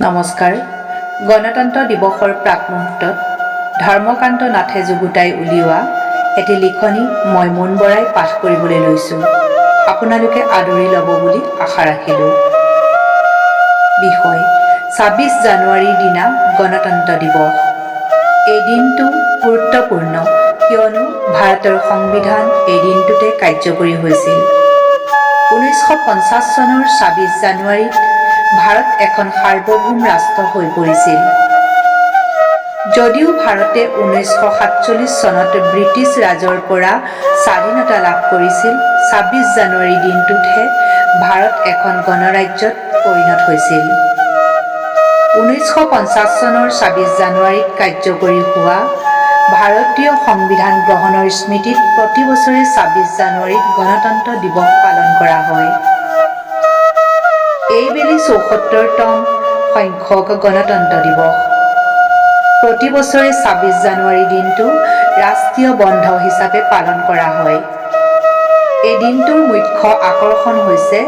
নমস্কাৰ। গণতন্ত্ৰ দিৱসৰ প্ৰাকমুহূৰ্তত ধৰ্মকান্ত নাথে যুগুতাই উলিওৱা এটি লিখনি মই মুন বৰাই পাঠ কৰিবলৈ লৈছোঁ। আপোনালোকে আদৰি ল'ব বুলি আশা ৰাখিলোঁ। বিষয়: 26 জানুৱাৰীৰ দিনা গণতন্ত্ৰ দিৱস। এই দিনটো গুৰুত্বপূৰ্ণ, কিয়নো ভাৰতৰ সংবিধান এই দিনটোতে কাৰ্যকৰী হৈছিল। 1950 চনৰ 26 জানুৱাৰীত ভাৰত এখন সাৰ্বভৌম ৰাষ্ট্ৰ হৈ পৰিছিল। যদিও ভাৰতে 1947 চনত ব্ৰিটিছ ৰাজৰ পৰা স্বাধীনতা লাভ কৰিছিল, 26 জানুৱাৰী দিনটোতহে ভাৰত এখন গণৰাজ্যত পৰিণত হৈছিল। 1950 চনৰ 26 জানুৱাৰীত কাৰ্যকৰী হোৱা ভাৰতীয় সংবিধান গ্ৰহণৰ স্মৃতিত প্ৰতি বছৰে 26 জানুৱাৰীত গণতন্ত্ৰ দিৱস পালন কৰা হয়। এইবেলি 74তম সংখ্যক গণতন্ত্ৰ দিৱস। প্ৰতি বছৰে 26 জানুৱাৰী দিনটো ৰাষ্ট্ৰীয় বন্ধ হিচাপে পালন কৰা হয়। এই দিনটোৰ মুখ্য আকৰ্ষণ হৈছে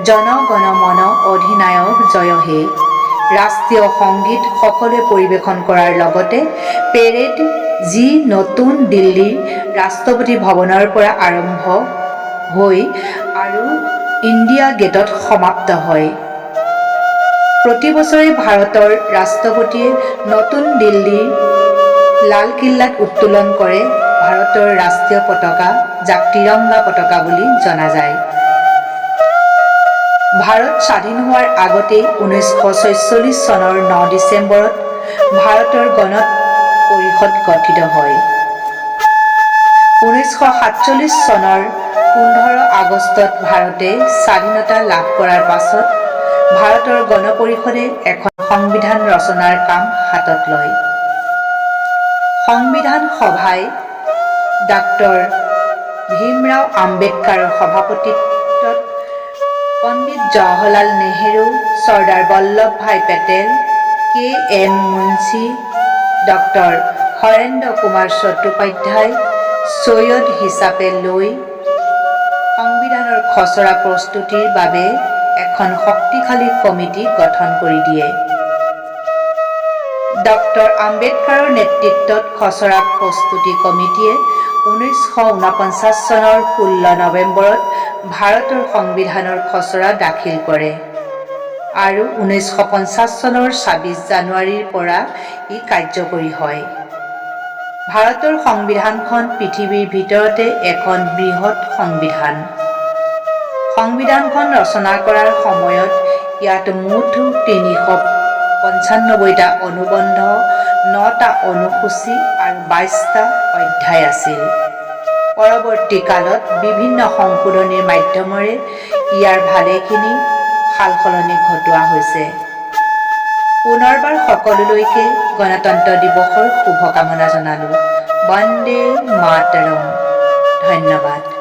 জন গণ মন অধিনায়ক জয় হে ৰাষ্ট্ৰীয় সংগীত সকলোৱে পৰিৱেশন কৰাৰ লগতে পেৰেড, যি নতুন দিল্লীৰ ৰাষ্ট্ৰপতি ভৱনৰ পৰা আৰম্ভ হৈ আৰু ইণ্ডিয়া গেটত সমাপ্ত হয়। প্ৰতি বছৰে ভাৰতৰ ৰাষ্ট্ৰপতিয়ে নতুন দিল্লীৰ লালকিল্লাত উত্তোলন কৰে ভাৰতৰ ৰাষ্ট্ৰীয় পতাকা, যাক তিৰংগা পতাকা বুলি জনা যায়। ভাৰত স্বাধীন হোৱাৰ আগতেই 1946 চনৰ 9 ডিচেম্বৰত ভাৰতৰ গণ পৰিষদ গঠিত হয়। 1947 চনৰ 15 আগষ্টত ভাৰতে স্বাধীনতা লাভ কৰাৰ পাছত ভাৰতৰ গণ পৰিষদে এখন সংবিধান ৰচনাৰ কাম হাতত লয়। সংবিধান সভাই ডাক্তৰ ভীমৰাও আম্বেদকাৰৰ সভাপতিত্বত Pandit Jawaharlal Nehru, Sardar Vallabhbhai Patel, K M Munshi, doctor Harendra Kumar Chattopadhyay Syed হিচাপে লৈ সংবিধানৰ খচৰা প্ৰস্তুতিৰ বাবে এখন শক্তিশালী কমিটি গঠন কৰি দিয়ে। ডক্টৰ আম্বেদকাৰৰ নেতৃত্বত খচৰা প্ৰস্তুতি কমিটিয়ে 1949 চনৰ 16 নৱেম্বৰত ভাৰতৰ সংবিধানৰ খচৰা দাখিল কৰে আৰু 1950 চনৰ 26 জানুৱাৰীৰ পৰা ই কাৰ্যকৰী হয়। ভাৰতৰ সংবিধানখন পৃথিৱীৰ ভিতৰতে এখন বৃহৎ সংবিধান। সংবিধানখন ৰচনা কৰাৰ সময়ত ইয়াত মুঠ 395টা অনুবন্ধ, নটা অনুসূচী আৰু 22টা অধ্যায় আছিল। পৰৱৰ্তী কালত বিভিন্ন সংশোধনীৰ মাধ্যমেৰে ইয়াৰ ভালেখিনি সালসলনি ঘটোৱা হৈছে। পুনৰবাৰ সকলোলৈকে গণতন্ত্ৰ দিৱসৰ শুভকামনা জনালোঁ। বন্দে মাতৰম। ধন্যবাদ।